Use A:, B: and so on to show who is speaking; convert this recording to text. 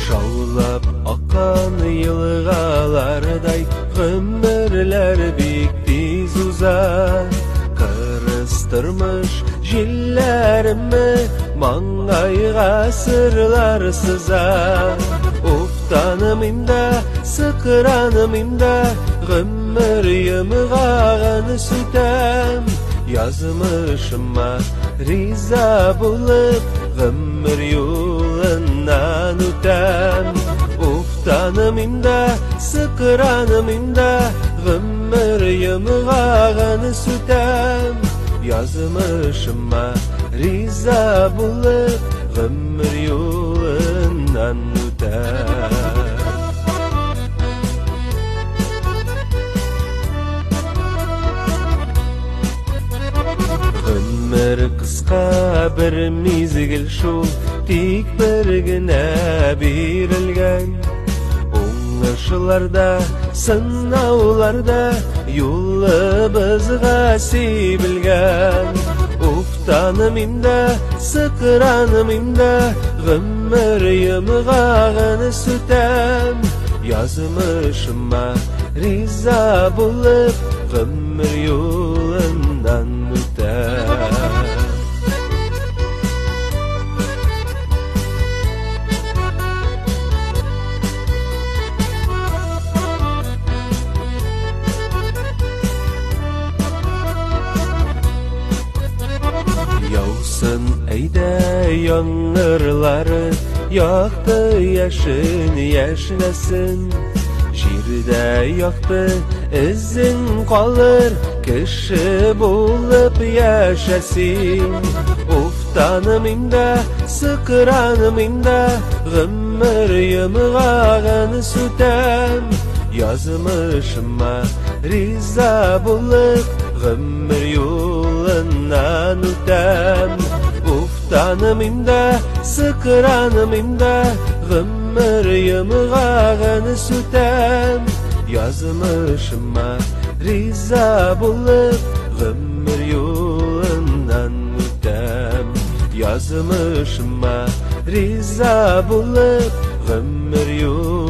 A: Шаулап аккан елгалардай гомерләр бик тиз уза. Кырыс тормыш җилләреме маңгайга сырлар сыза. Уфтанымыйм да, сыкранымыйм да, гомер йомгагын сүтәм. Язмышыма риза булып, гомер юлыннан үтәм. Уфтанымыйм да, сыкранымыйм да, гомер йомгагын сүтәм. Язмышыма риза булып, гомер юлыннан үтәм. Гомер кыска бер мизгел шул, тик бер генә бирелгән. Уңышларда, сынауларда юлыбызга сибелгән. Уфтанымыйм да, сыкранымыйм да, гомер йомгагын сүтәм. Язмышыма риза булып, гомер юлыннан үтәм. Яусын әйдә яңгырлары, якты яшен яшьнәсен. Җирдә якты эзең калыр, кеше булып яшәсин. Уфтанымыйм да, сыкранымыйм да, гомер йомгагын сүтәм. Язмышыма риза булып, гомер юлыннан үтәм. Уфтанымыйм да, сыкранымыйм да, гомер йомгагын сүтәм. Язмышыма риза булып, гомер юлыннан үтәм. Язмышыма риза булып, гомер юлыннан.